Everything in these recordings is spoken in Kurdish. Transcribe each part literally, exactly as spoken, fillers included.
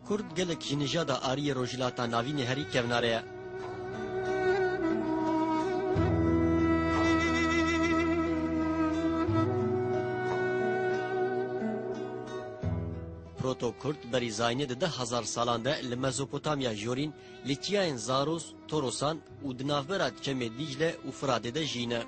Kurd gelek ji nijada ariyê Rojhilata Navînê herî kevnare ye. Proto-Kurd berî zayînê di deh hezar salan de li Mezopotamya Jorîn, li çiyayên Zaros, Torosan û di navbera çemê Dîcle û Firatê de jiyîne.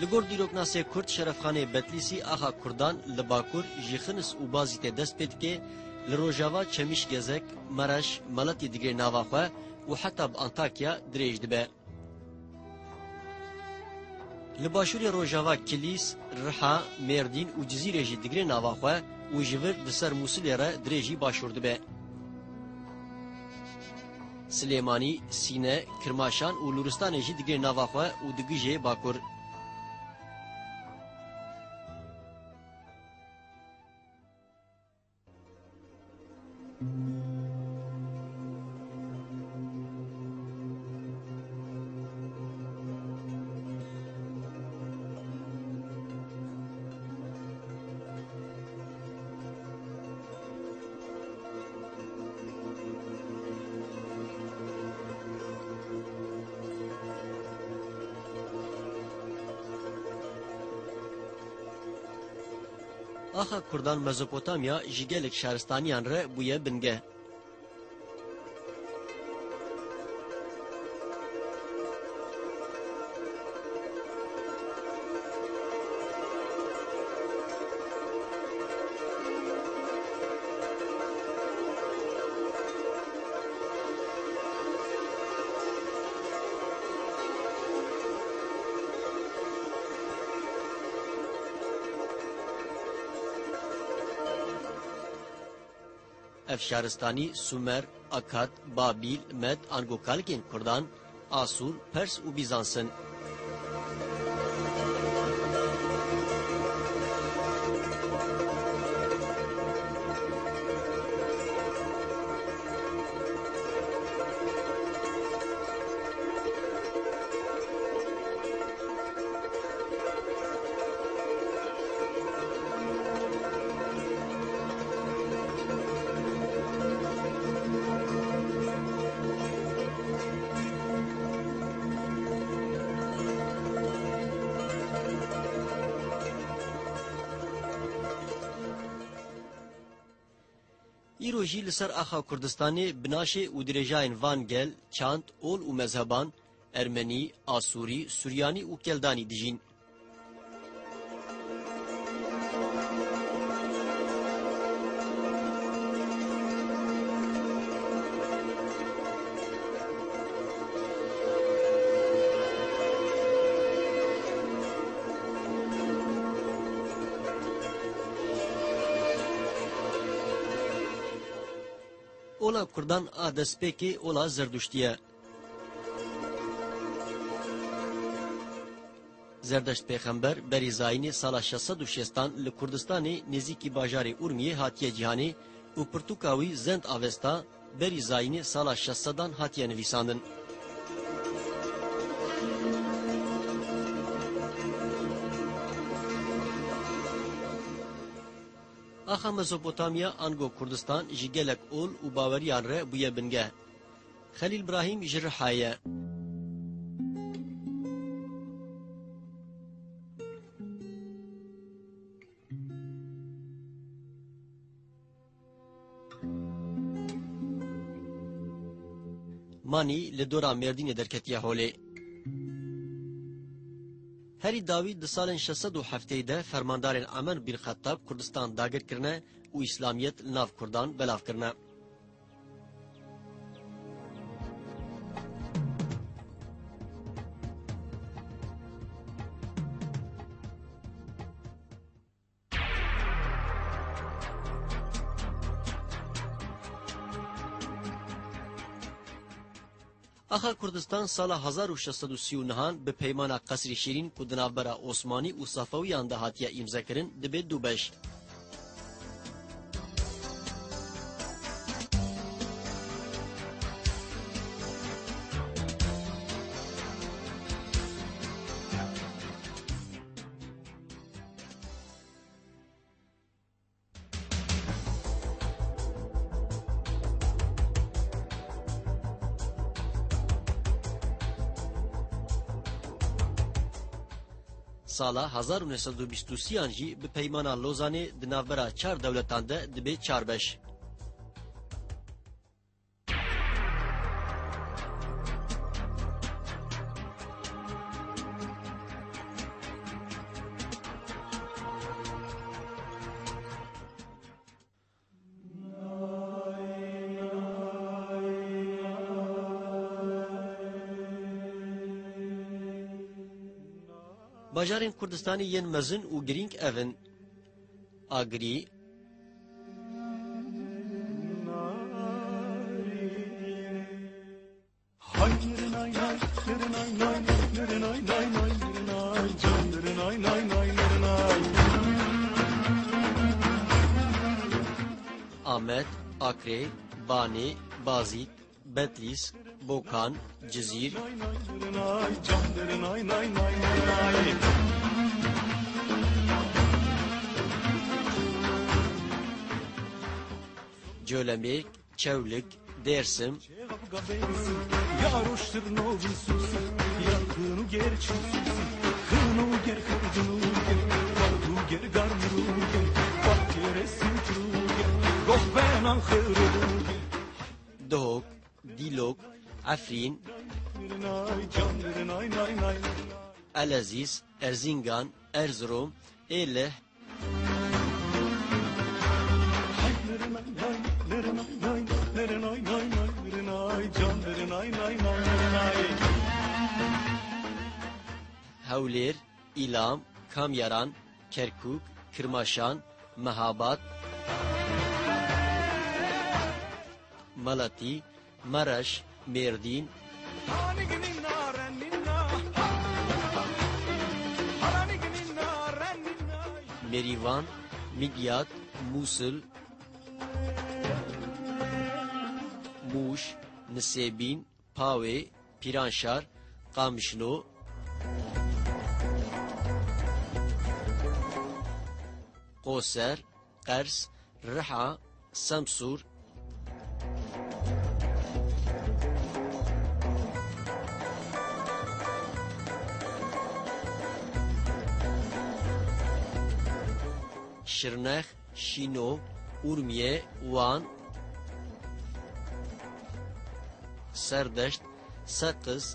Li gor dîroknasê Kurd Şerefxanê Betlîsî axa Kurdan li Bakur ji Xinis û Bazîtê dest pê dike, li Rojava Çemîşgezek, Mereş, Meletî digire nava xwe û heta bi Antakya dirêj dibe. Li Başûrê Rojava Kilîs, Riha, Mêrdîn û Cizîrê jî digire nava xwe û ji vir di ser Mûsilê re dirêjî Başûr dibe. Silêmanî, Sîne, Kirmaşan û Lûristanê jî digire nava xwe û digije Bakur. Axa Kurdan Mezopotamya ji gelek şaristaniyan re bûye bingeh. Ev şaristanî Sumer, Akad, Babîl, Med, ango kalikên Kurdan, Asûr, Pers û Bîzans in. Îro jî li ser axa Kurdistanê bi naşê û dirêjayên van gel, çand, ol û mezheban, Ermenî, Asûrî, Suryanî û Keldanî dijîn. Ola Kurdan a destpêkê ola Zerduştî ye. Zerdeşt pêxember berî zayînê sala şeş sed û şêstan li Kurdistanê nêzîkî bajarê Urmiyê hatiye cîhanê û pirtûka wî Zend Avesta berî zayînê sala şeş sedan hatiye nivîsandin. Axa Mezopotamya ango Kurdistan ji gelek ol û baweriyan re bûye bingeh. Xelîl Brahîm ji Rihayê ye. Manî li dora Mêrdînê derketiye holê. Herî dawî di salên şeş sed û heftê de fermandarên Emer bin Xettab Kurdistan dagir kirine û Îslamiyet li nav Kurdan belav kirine. Axa Kurdistan sala hezar û şeş sed û sî û nehan bi peymana Qesrî Şîrîn ku di navbera Osmanî û Safewiyan de hatiye îmzekirin, dibe du beş. Sala hezar û neh sed û bîst û sêyan jî bi Peymana Lozanê di navbera çar dewletan de dibe çar beş. Bajarên Kurdistanê yên mezin û girîng ev in: Agirî, Amed, Akrê, Banê, Bazîd, Betlîs, Bokan, Cizîr, Colemêrg, Çewlik, Dêrsim, Duhok, Dîlok, Efrîn, Elezîz, Erzîngan, Erzirom, Êlih, Hewlêr, Îlam, Kamyaran, Kerkûk, Kirmaşan, Mehabad, Meletî, Mereş, Mêrdîn, Mêrîvan, Midyat, Mûsil, Mûş, Nisêbîn, Pawê, Pîranşar, Qamişlo, Qoser, Qers, Riha, Semsûr, Şirnex, Şîno, Urmiye, Wan, Serdeşt, Seqiz,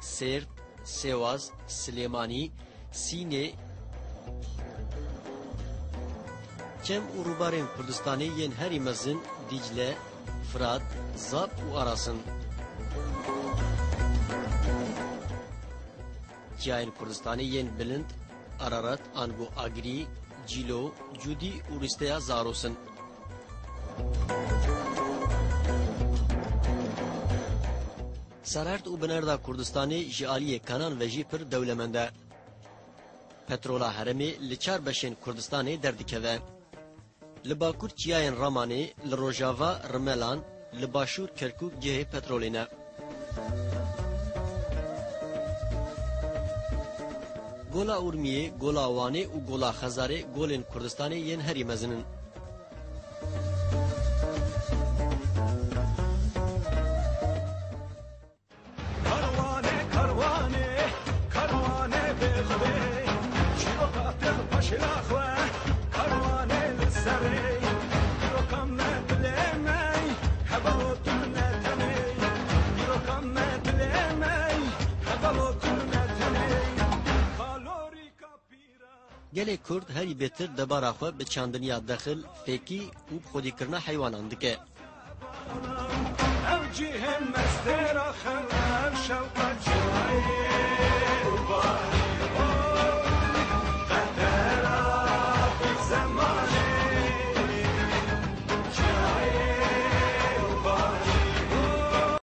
Sêrt, Sêwaz, Silêmanî, Sînê, çem û rûbarên Kurdistanê yên herî mezin Dîcle, Firat, Zap û Aras in. Çiyayên Kurdistanê yên bilind Ararat, ango Agirî, Cîlo, Cûdî û rîsteya Zaros in. Serherd û binerda Kurdistanê ji aliyê kanan ve jî pir dewlemend e. Petrola herêmê li çar beşên Kurdistanê derdikeve. Li bakur çiyayên Ramanê, li rojava Rimelan, li başûr Kerkûk cihê petrolê ne. Gola Urmiyê, Gola Wanê û Gola Xezarê golên Kurdistanê yên herî mezin in. Karwanê, karwanê, karwanê bêxwedê, çîroka têr paşê naxwe, karwanê li serê, dîroka me dilê me, hevalo tu ne tenê, dîroka me dilê me, hevalo tu ne tenê, kalorîka pîra. Gelê Kurd herî bêtir debara xwe bi çandiniya dexil, fêkî û bi xwedîkirina heywanan dike. Ew cihê me stêra xew, ev şewqa